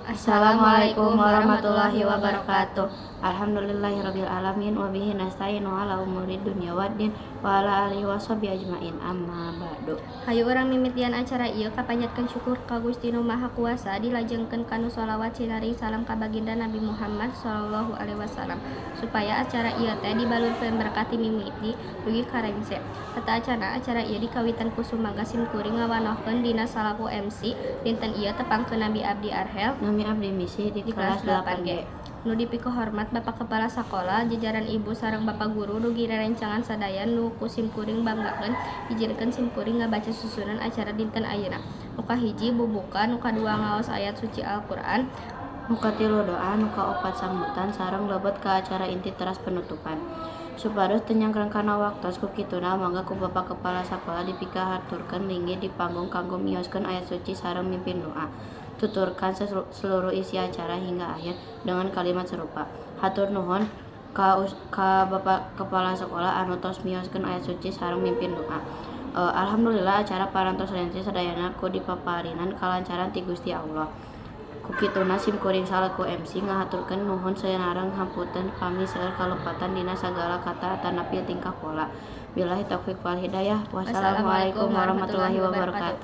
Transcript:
Assalamualaikum warahmatullahi wabarakatuh. Alhamdulillahirabbil alamin wa bihi nasta'inu ala umuri dunya waddin wa ala alihi washabihi ajmain, amma ba'du. Hayu urang mimitian acara ieu kapanjatkeun syukur ka Gusti Nu Maha Kuasa, dilajengkeun kana sholawat sinaring salam ka baginda Nabi Muhammad sallallahu alaihi wasallam supaya acara ieu teh dibalurkeun berkah ti mimiti dugi ka rengse. Sateuacanna acara ieu dikawitan ku sumangga simkuring ngawanohkeun dina salaku MC dinten ieu. Tepangkeun, nami abdi Arhel. Nami abdi Misi di di kelas kelas 8G. 8G. Nu dipikahormat Bapak Kepala Sakola, jajaran ibu sareng Bapak guru dugi rerencangan sadaya nu ku simkuring banggakeun, ijinkeun simkuring ngabaca susunan acara dinten ayeuna. Nu kahiji bubuka, nu kadua ngaos ayat suci Al-Qur'an, nu katilu doa, nu kaopat sambutan sareng lebet ka acara inti teras penutupan. Supados teu nyangkrang kana waktos, ku kituna mangga ku Bapak Kepala Sakola dipikahaturkeun linggih di panggung kanggo mioskeun ayat suci sareng mimpin doa. Tuturkan seluruh isi acara hingga akhir dengan kalimat serupa. Hatur nuhun ka Bapak Kepala Sekolah anu tos mioskeun ayat suci sareng mimpin doa. Alhamdulillah acara parantos rengse sadayana ku dipaparinan kalancaran ti Gusti Allah. Ku kituna simkuring salaku MC ngahaturkeun nuhun sinareng hapunten pami seueur kalepatan dina sagala kata atanapi tingkah pola. Billahi taufik wal hidayah. Wassalamualaikum warahmatullahi wabarakatuh.